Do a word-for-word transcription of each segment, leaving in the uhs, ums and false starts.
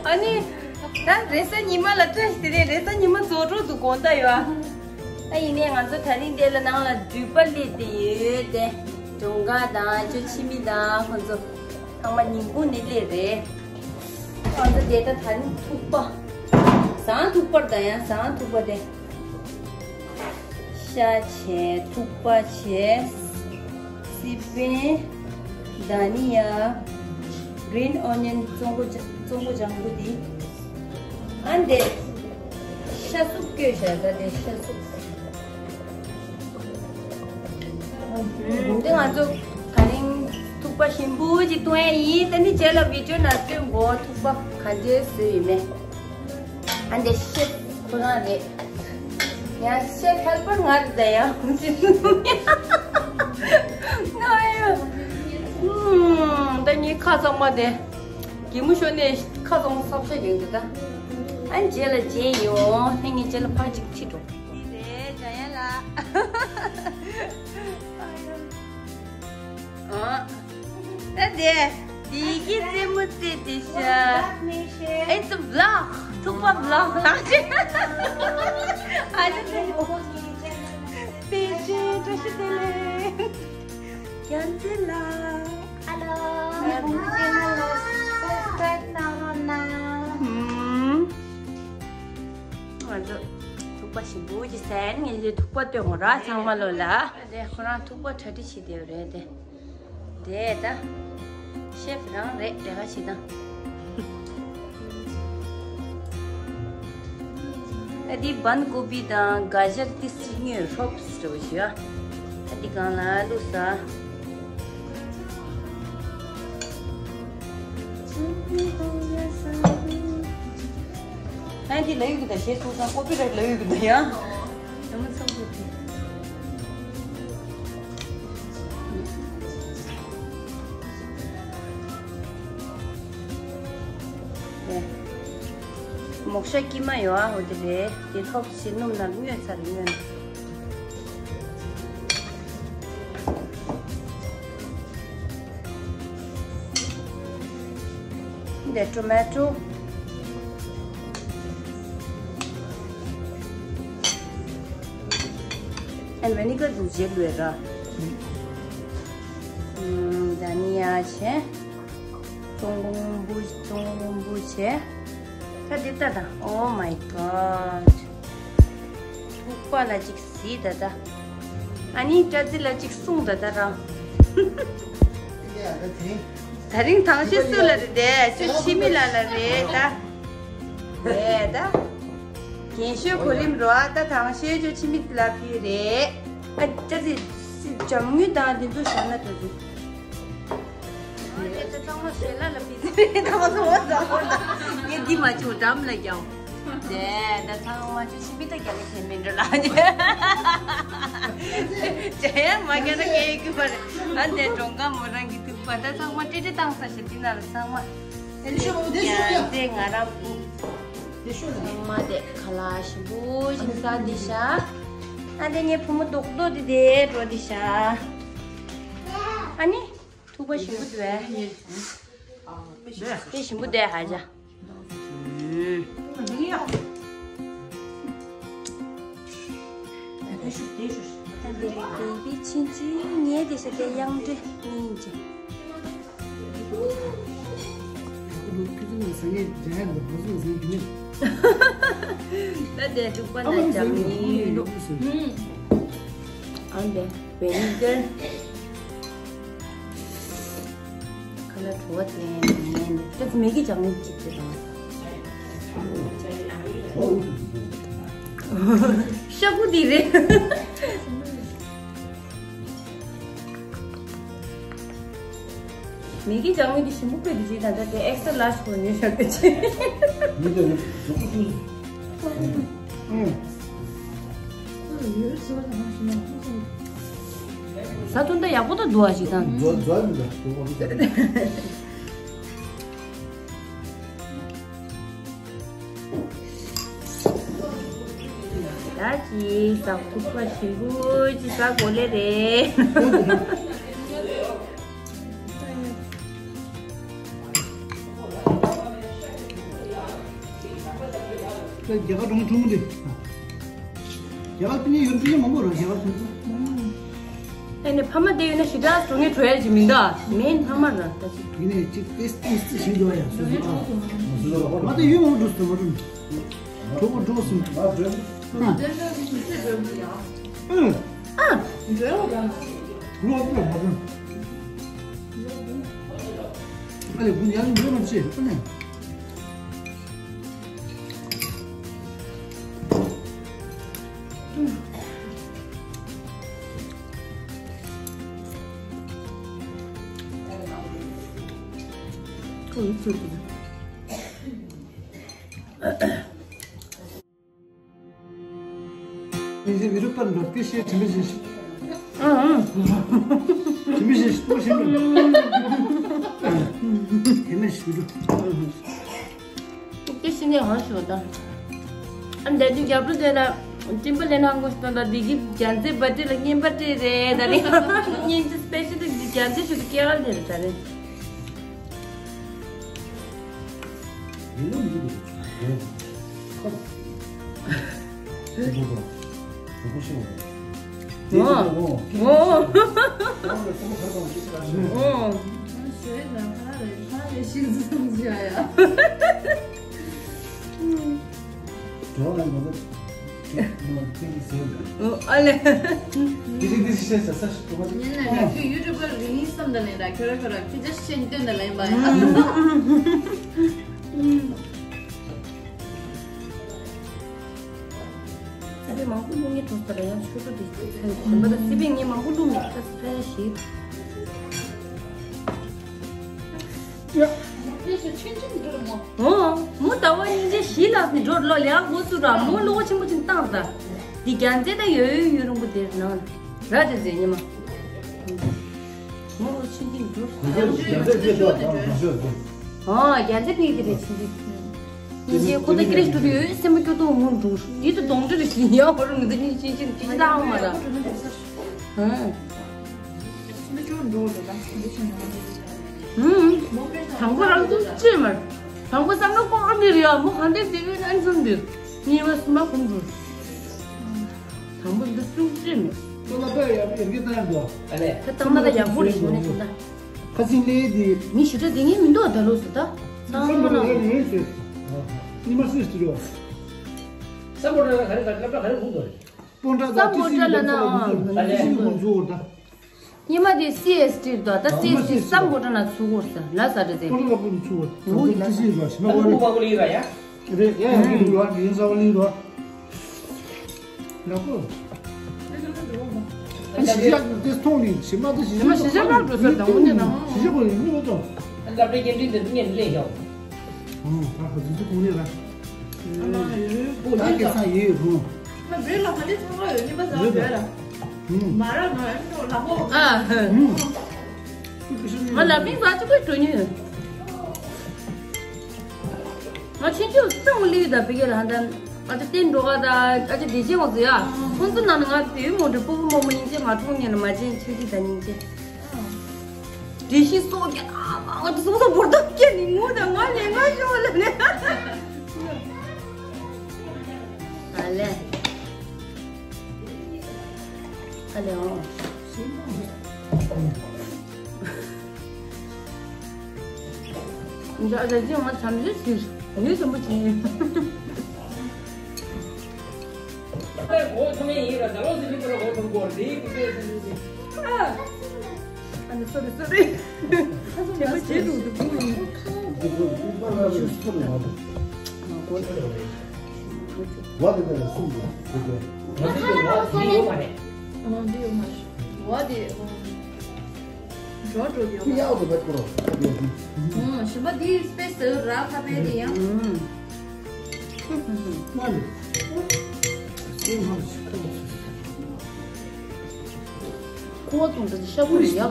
ཨ་ནི། ད་རེས་གཟའ་ཉི་མ་ལ་བཀྲ་ཤིས་བདེ་ལེགས། རེས་གཟའ་ཉི་མ་རྫོགས་འགྲོ་འདུག་དགོངས་དག་ཡོད། ཨ་ཡིན་ནའི་ང་ཚོ་དེ་རིང་འདི་ལ་ནང་ལ་འགྲུལ་པ་སླེབས་བསྡད་ཡོད་དེ། སྒྲོལ་དཀར་དང་ཅོ་འཆི་མེད་དང་ཁོང་ཚོ་ཚང་མ་ཉིན་གུང་ནས་སླེབས་རེད། ཁོང་ཚོ་དེ་ད་དེ་རིང་ཐུག་པ། ཟངས་ཐུག་པ་རེད་ད། ཡང་ཟངས་ཐུག་པ་དེ། ཤ་བྱས། ཐུག་པ་བྱས། སི་པན། དྷ་ནི་ཡ། green onion། བཙོང་གོ་བཙོང་གོ་ལྗང་གུ་དེ། ཨ་འདི། ཤ་སུབ་བསྐོལ་བཞག་ད་དེ་ཤ་སུབ། འདི་ང་ཚོ་དེ་རིང་ཐུག་པ་ཞིམ་པོ་ཅིག་བཏུང་ཡ་ཡིན། དེ་ནི་རྗེས་ལ་བི་ཌིའོ་ནང་སྟོན་དགོས། ཐུག་པ་ག་འདྲས་བཟོས་ཡོད་མེད། ཨ་འདི་ཤེཕ་ཁོ་རང་རེད། ཡང་ཤེཕ་ཧེལ་པར་ང་རེད་ད། ཡང་ང་ཡ། ད་ངའི་ཁ་གཙང་མ་དེ། གད་མོ་ཤོར་ནས་ཁ་གཙང་མ་སྲབ་ཤ་ཡོད་འདུག་ད། ཨ་རྗེས་ལ་མཇལ་ཡོང་། ཨ་ངས་རྗེས་ལ་ཕར་ཅིག་ཁྲིད་འགྲོ། འདི་རེད་འཇམ་དབྱངས་ལགས། ཨ། ད་དེ། དེ་གི་རྩེད་མོ་རྩེ་དེ་ཤ། It's a vlog. ཐུག་པ་vlog ལགས། ཨ་ཅེ། པེ་ཅེ་བཀྲ་ཤིས་བདེ་ལེགས། རྒྱལ་མཚན་ལགས། Hello. ང་ཚོ་ཐུག་པ་ཞིམ་པོ་ཅིག་ཟས། ངས་ལས་ཐུག་པ་སྟོན་དགོས་ར། ཚང་མ་ལོ་ལ། དེ་ཁོ་རང་ཐུག་པ་གྲ་སྒྲིག་བྱེད་བསྡད་ཡོད་རེད་དེ། དེ་ད། ཤེཕ་རང་རེད། ལས་ཀ་བྱེད་སྟངས། ད་འདི་བན་གོ་བི་དང་ག་ཇར་ཏི་སི་ཉོས་ཧྲོབ་སི་འདྲ་བོ་ཞིག་ཨ། ད་འདི་སྒང་ལ་བླུགས་ས། ཨ་འདི་ལ་ཡུག་གི་ད་ཞེས་སོང་ཙང་ཀོ་པི་རའེ་ཊི་ལ་ཡུག་གི་ད་ཡ། ཡང་མ་ཚང་གི་དེ། མོག་ཤ་དཀྱིལ་མ་ཡོད་ཨ། འོ་དེ་རེད། དེ་ཐོབ་ཞིག་སྣུམ་ནང་སྔོས་ཚར་རེད། སྔོན། འདི་ཊོ་མེ་ཊོ། ཨན་ཝི་ནི་གར་འདུག་རྗེས་ལོས་ར། ཨམ། དྷ་ནི་ཡ་བྱས། བཙོང་པོ་བཙོང་པོ་བྱས། ད་འདི་ལྟ་དང་། Oh my God. ཐུག་པ་ལ་ཅིག་གཟིགས་ད་ད། ཨ་ནི་སྐྲ་རྩི་ལ་ཅིག་སྲུང་ད་ད་རང་། དེ་ཡ་ད་དེ་རིང་། དེ་རིང་དང་ཤོས་སུ་ལ་རེད་དེ། ཅོ་འཆི་མེད་ལགས་ལ་རེད་ད། རེད་ད། རྒན་ཤོས་གོ་རིམ་རོ་ཨ། ད་དང་ཤོས་ཅོ་འཆི་མེད་ལགས་ཕུལ་རེད། ཨ་སྐྲ་རྩི་སི་ལྗང་མྱུལ་དང་དེ་ཚོ་བཞག་ན་ད་དུ། ཨ་དེ་ཚོ་ཚང་མ་ཞལ་ལག་ལ་ཕུལ་རེད། ད་ཚང་མ་ཚང་མ་ད། ངས་འདི་མ་བྱུང་འགྲམ་ལ་རྒྱག་དེ་ད་ཚང་མ་ཅོ་འཆི་མེད་ད་རྒྱ་ལ་ཁྱེད་མིན་འགྲོ་ལ། ཇ་ཡང་མ་རྒྱག་ན་ཁྱེད་ཡོད་ཀྱི་མ་རེད། ཨ་ནེ་གྲོང་ཁ་མོ་རང་གི་ཐུག་པ་ད་ཚང་མ་ཏྲེ་ཏྲེ་བཏང་ས་ཞིག་འདི་ན་ལ་ཚང་མ། དེ་ཤོ་དེ་ཤོ་ཡ། དེ་ང་རང་བུ། དེ་ཤོ་ཡ། ཚང་མ་དེ་ཁ་ལག་ཞིམ་པོ་ཞིག་ཟ་འདི་ཤ། ཨ་དེ་ངའི་བུ་མོ་རྡོག་རྡོག་དེ་དེ་འགྲོ་འདི་ཤ། ཨ་ནི། ཐུག་པ་ཞིམ་པོ་འདུག་ཨེ། དེ་ཞིམ་པོ་འདུག་ཧ་ཅང་། ཨུམ། དེ་བི་ཆིན་ཆིན་ངའི་དེ་ཤ་དེ་གཡང་འདྲེ་ཡིན་ཅིང་། ད་དེ་ཐུག་པ་ན་ཅང་ཡིན། ཨུམ། ཨ་འདི་བེ་ནི་གར། ཁ་ལག་བྲོ་བ་ལྡན་ལྡན། ད་མེ་གི་ལྗང་ནི་གཅིག་དེ་དང་། ཤ་ཁུ་འདི་རེད། མེ་གི་ལྗང་ནི་འདི་ཞིམ་པོ་དཔེ་འདི་ཅིག་དང་། ད་དེ་ཨེག་སི་ཊ་ལཱར་ཇི་ཁོ་ཉོས་ཤག་དེ་ཅིག་ཟ་ཐུན་ད་ཡག་པོ་ད་འདུག་ཨ་ཞིག་དང་། ད་ཅིག་ཟ་ཐུབ་པ་ཞིམ་པོ་ཅིག་ཟ་དགོས་ལེ་རེད། རྒྱ་གར་འགྲོ་མཁན་གྲོགས་མོ་འདི། རྒྱ་གར་ཕ་མ་ཡོད་ན་ཕ་མ་མང་པོ་རེད། རྒྱ་གར་ཕ་མ། ཨེ་ནས་ཕ་མ་དེ་ཡོད་ན་ཞེ་དྲག་འགྲོ་མཁན་འགྲོ་ཡ་ཅིག་མི་འདུག་མིན་ཕ་མ་ར་ད་ཅིག་ཡིན་ནས་ཅིག་ཏེས་ཏེས་ཏེས་ཞིག་འགྲོ་ཡ་སོ་སོ་ཨ། མ་ད་ཡོད་མང་པོ་འགྲོ་སོང་མ་འགྲོ། གྲོགས་པོ་འགྲོ་སོང་། ཨ། ཨ། འགྲོ་ཡ་མ་འགྲོ། ཨ་ལས་དགུན་ཡར་འགྲོ་མ་བྱེད་ཨ་ནས། ཁོ་ཡིག་ཚོད་དུ། ཡིན་གྱི་མི་རུ་པར་འགྲོ་སྐད་བཤད་དྲི་མི་བྱེད་ཤིག་ཨང་ཨང་། དྲི་མི་བྱེད་ཤིག་ཏོ་ཤེས་མི། དེ་མི་ཤེས་འགྲོ། སྐད་བཤད་ནས་ཧང་ཞུ་དང་། ཨ་འདས་དུས་རྒྱབ་ལོ་དེ་ལ་སྤྲིན་པ་ལེན་ཧང་གོ་ཞིག་དང་ད་འདི་གི་རྒྱ་མཚོའི་བ་ཏི་ལ་བརྙན་པར་སྤྲད་རེད་ད་རེད། བརྙན་ཅི་སྤེ་ཤལ་དུ་རྒྱ་མཚོའི་ཞུ་དུ་སྐྱེ་བ་དེ་རེད་ད་རེད། ཨ་ལས། ཉིན་ལ་ཁྱོད་ཡུ་ཊུབ་པར་རིང་བསམ་ད་ལེན་ར་ཁྱོད་ར་ཁྱོད་ར་ཁྱོད་ཅག་ཤེས་འདོད་ད་ལེན་པ་ཡ། སི་པན་མང་པོ་བླུགས་ངེས་འགྲོ་ས་ལ་ཡང་ཆོས་གྲོགས་དེ་ཚན་གཞན་པ་དང་སི་པན་ངས་མང་པོ་བླུགས་མེད་ད་ས་ཡ་ཞིག་ཨོ། མུ་ཟླ་བ་ཉིན་ཆེ་བཞི་ལ་སི་འགྲོ་ལོ་ལེགས་འགོ་ཚུགས་ར་མུ་གློག་ཆེན་པོ་ཆེན་བཏང་ད། འདི་རྒྱ་མཚོ་ད་ཡོད་ཡོད་ཡོད་རུང་པོ་དེར་ནང་ར་དེ་ཟེར་ཉི་མ། མུ་ཆེན་ཆེན་འགྲོ། རྒྱ་མཚོ་རྒྱ་མཚོ་སྐྱེ་ཤོག་དང་རྒྱ་མཚོ་དེ། ཨོ་རྒྱ་མཚོ་ཕིག་དེ་རེད་ཆེན་ཆེན། ཉིན་ཆེ་ཁོ་ད་ཀི་རེ་ཞུ་རུ་ཡོད་སེམས་པ་སྐྱོ་ཏོ་མུ་འགྲོ། འདི་ད་གདོང་ཁྲི་རེ་ཞིག་ཡག་པོ་རུང་འདི་ཉིན་ཆེན་ཆེན་ཅི་ད་ཨང་མ་ར། ཧ། ཧུམ། དང་པོ་རང་ཚུགས་ཅེས་མར། དང་པོ་བསམ་བློ་ཀོ་ར་ནི་རེད་ཡ་མོ་གང་འདྲ་ཟེར་ཡོད་ན་འཛོམས་འདིར། གཉིས་པ་གསུམ་པ་གོམ་འགྲོ། དང་པོ་འདི་ཚུགས་ཅེས་མེད། ཁ་སང་ལས་དེ། མི་ཞིག་འདྲ་དེ་ངས་མི་འདུག་ད་ལོ་སུ་ད། ཚང་མ་ན། ཉི་མ་སུས་ཞིག་རེད། ས་མོ་ཏྲ་ལ་ག་རེ་ག་རེ་ག་རེ་གོམ་འགྲོ་རེད། སྤོན་ཊ་དང་ཏི་སི་ཡི་ལ་ན་ཨ་ཏི་སི་ཡི་ལ་ཚུགས་དགོས་རེད་ད། ཉི་མ་དེ་སི་ཨེས་ཊི་རེད་ད། སི་ཨེས་ཊི་སམ་བྷོ་ཊ་ན་ཚུགས་དགོས་རེད་ལ་ས་རེད་དེ། སྤོན་ཊ་ལ་པོ་ནི་ཚུགས་དགོས་རེད། ཏི་སི་ཡི་ལ་ཞི་མ་གོ་རེད། རེད་ཡ་ཡ་ཡ་ཡ་ཡིན་ས་བ་ལི་རོ། ལ་པོ། ཨ་ཞི་ཞ་དེ་ཐོང་ལི་ཞི་མ་དེ་ཞི་ཞི་མ་ཞི་ཞ་ལ་འགྲོ་ས་དང་དངོས་གནས་ན། ཞི་ཞི་གོ་ཡིན་ནི་མ་ཏོ། ཨ་ལ་པེ་ཀེན་ཊིན་དེ་ངས་ལས་ཡོད། ཨང་ད་ཁོ་ཚོ་ཚོ་གོང་ནས་ར། ཨ་མ་ཡོད་ཡོད་སྒོ་ད་ཡོད་ཁེ་ད། སང་ཡོད་ཡོད་གོང་། ང་བོད་ལ་ག་འདྲ་ཚང་མ་ཡོད་ཉིན་པ་ཟ་ཡོད་བོད་ལ། ཨུམ། མ་ར་ང་ཨེམ་ཅོ་ལ་ཧོ། ཨ། ཨུམ། ང་ལ་མིང་ཟ་ཅི་གོས་འགྲོ་ཉིན། ང་ཆེན་ཆུ་སྟོང་ལི་ད་བི་གེ་ལ་ཧ་ད། ཨ་ཅག་བསྟན་འགྲོ་ག་ད་ཨ་ཅག་བདེ་ཆེན་འོང་ཟེར་ཡ། ཁོང་ཚོ་ནང་ནས་ང་བོད་མོ་འདྲ་སྤོ་བོ་མོ་མོ་ཡིན་ཅེ་མ་གྲོངས་ཉན་ལ་མ་ཅན་ཆེ་གི་ད་ཉིན་ཅེ། དྲི་ཤི་སོགས་ཀྱི་ཨ་མ་ང་ཚོ་སོང་སོང་བོར་ཐག་སྐྱེ་ནི་ངུ་དང་ང་ལས་ང་ཤོར་ལ་ནས། ཨ་ལེ། ཨ་ལེ་ཨོ། འཇའ་འཇའ་ཅན་ང་བྱམས་བརྩེ་ཞིག་ཡུད་ཙམ་པོ་བྱས། ཨ་ནི་སོ་རི་སོ་རི། དེ་མ་བྱེད་འདུག་འདུག་འདུག་འདུག་འགྲོ་འགྲོ་ཡོང་། ཡག་ཏུ་བེད་ཀོ་རོ། ཞིམ་པ་འདི་སྤེ་སེལ་ར་ཁ་པེ་དེ་ཡང་། ཁོ་བ་ཙུང་ཙི་ཤ་ཁུ་རེ་ཡག་ག་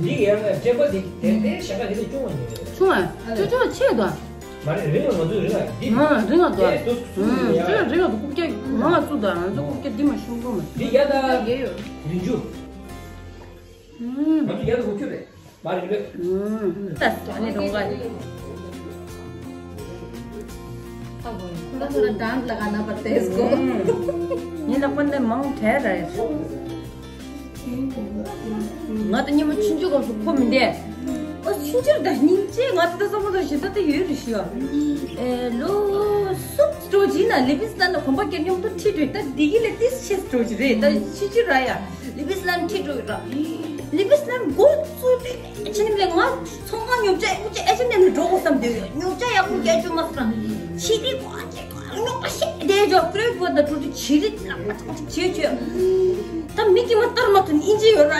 འདི་ཡང་སྤྱན་པ་འདི་དེ་དེ་ཤ་ཁ་དེ་ལས་ཆུང་བ་ཡིན་རེད། ཆུང་བ་ཆུ་ཆུ་ཆེ་དོ། མ་རེད་རིང་ང་ང་ཚོའི་རིང་ང་འདི། ང་རིང་ང་དོ། དེ་དུ་སུ་ཡིན་ཡ། ཆུ་རིང་ང་དོ་རྐུབ་བཀྱག་ང་ང་ཚུ་དོ་ང་ཚོ་རྐུབ་བཀྱག་འདི་མ་ཤོང་གོ་མ། འདི་ཡ་ད་རྒྱལ་ཡོད། རིང་ཆུ། ང་ཚོ་ཡ་ད་ཧུ་ཆུ་རེད། མ་རེད་རེད། ད་ད་ནི་རོང་ག་ཁོ་རང་ཚོ་ལ་dance ལ་ག་ན་པར་ཏེས་གོ། ངའི་ལག་པ་འདི་མང་དྲགས་ར་ཡོད། ང་ད་ཉི་མ་ཆུང་ཆུང་སྐབས་སུ་ཁོ་མི་འདས། ཨོ་ཆུང་ཆུང་ད་སྙིང་རྗེ། ང་ད་ད་བསམ་བློ་ཞེ་ད་ད་ཡོད་རེད་ཤི་ཡ། ཨེ་ལོ་གསུམ་སྤྲོ་ཇི་ན་ལི་བིས་ལན་ལ་གོམ་པ་སྐྱེར་སྙོམ་དུ་ཁྲིད་འགྲོ་ད་འདི་གི་ལས་ཏིས་ཆེ་སྤྲོ་ཇི་རེད། ད་ཤི་ཅི་ར་ཡ་ལི་བིས་ལན་ཁྲིད་འགྲོ་ཡོད་ར། ལི་བིས་ལན་འགོ་བཙུགས་དུས་ཨེ་ཆི་ནི་ལས་ང་ཚོང་ཁང་ཉོ་ཆ་ཨེ་ཆི་ནི་ལས་འགྲོ་དགོས་བསམ་འདོད་ཡོད། ཉོ་ཆ་ཡག་པོ་རྒྱག་རྒྱུ་མ་སོང་ན་ཕྱི་དྲིལ་གོ་ཨ་ཅེ་གོ་ཨ་ཉོག་པ་ཤེས་བསྡད་ཇོ་ཀྲེ་གོ་ད་ཀྲུ་ཏུ་ཕྱི་དྲིལ་ལ་ཅིག་བྱེད་ཆོད། ད་མི་གི་མ་ལྟར་མ་ཐུན་ཨིན་ཇི་ཡོད་ར།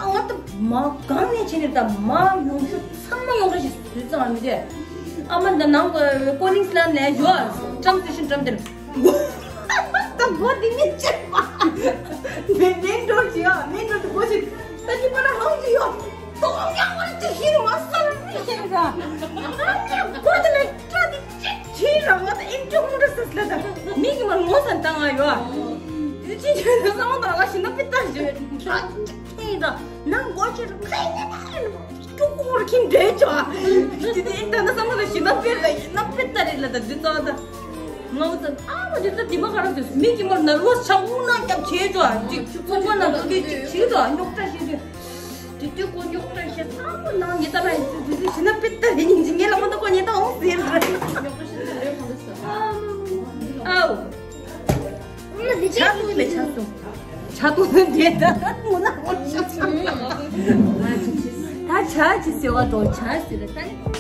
ང་ད་མ་གང་ནས་བྱས་ནས་ད་མ་ཡོང་ཆོད་ཚང་མ་ཡོང་ར་ཞིག་དུས་ཙང་མི་དེ། ཨ་མ་ད་ནང་གི་ཀོ་ལིང་སི་ལ་ནས་ཡོད་ཀྲམ་སི་ཤིན་ཀྲམ་དེར། ད་མགོ་འདི་མི་ཅེར་བ། མེ་མེན་འགྲོ་ཞིག་ཡོད། མེན་འགྲོ་དུ་མགོ་ཞིག་ད་ཅི་པ་ན་ཧང་ཅི་ཡོད། ཏོང་ཡང་བར་ཅི་ཤི་རུ་མ་སར་མི་ཤི་ར། ཨ་ནི་མགོ་དེ་ལ་སྐྲ་དེ་ཅིག་ཁྱེར་ར་ང་ད་ཨིན་ཅོག་མོ་འདྲ་སེ་སི་ལ་ད་མི་གི་མ་ངོ་ས་ད་ང་ཡོད། དུས་ཅི་ཅི་ན་ས་མ་ད་ང་ཤི་ན་པི་ཏ་ཞི་སྐྲ་ཅིག་ཁྱེར་ར་ནང་མགོ་ཅི་རུ་ཁ་ཡིན་ན། ཀྲུ་ཀོར་ཁྱིམ་འདྲེ་ཅོ། དེ་དེ་ད་ན་ས་མ་ལ་ཞི་ན་པེ་ལ་ཡིན་ན་པེ་ཏ་རེ་ལ་ད་དུ་ཙོ་ད། ང་འུ་ཙ་ཨ་མ་དེ་ཙ་དེ་མ་ག་ར་ཟེར་མི་གི་མར་ན་ལོ་ཆ་འུ་ན་རྒྱབ་ཆེ་ཅོ། ཅིག་ཁོ་ཁོ་ན་ལོ་གི་ཅིག་ཆི་ཅོ་རྙོག་དྲ་ཞི་དུ། དེ་དུས་ཁོ་རྙོག་དྲ་ཞི་ཨ་མ་ན་ཉི་ད་ལ་ཡིན་དེ་དེ་ཞི་ན་པེ་ཏ་རེ་ཡིན་ཅི་ངེ་ལ་མ་ད་ཁོ་ཉི་ད་འོང་ཟེར། ཨའོ། ཆ་ཏུ་ལེ་ཆ་སུ། ཆ་ཏུ་ལེ་ད་ངོ་ན་ངོ་ཆ་ཏུ། ད་ཆ་ཅི་ཟེར་བ་དོ་ཆ་ཟེར་ད།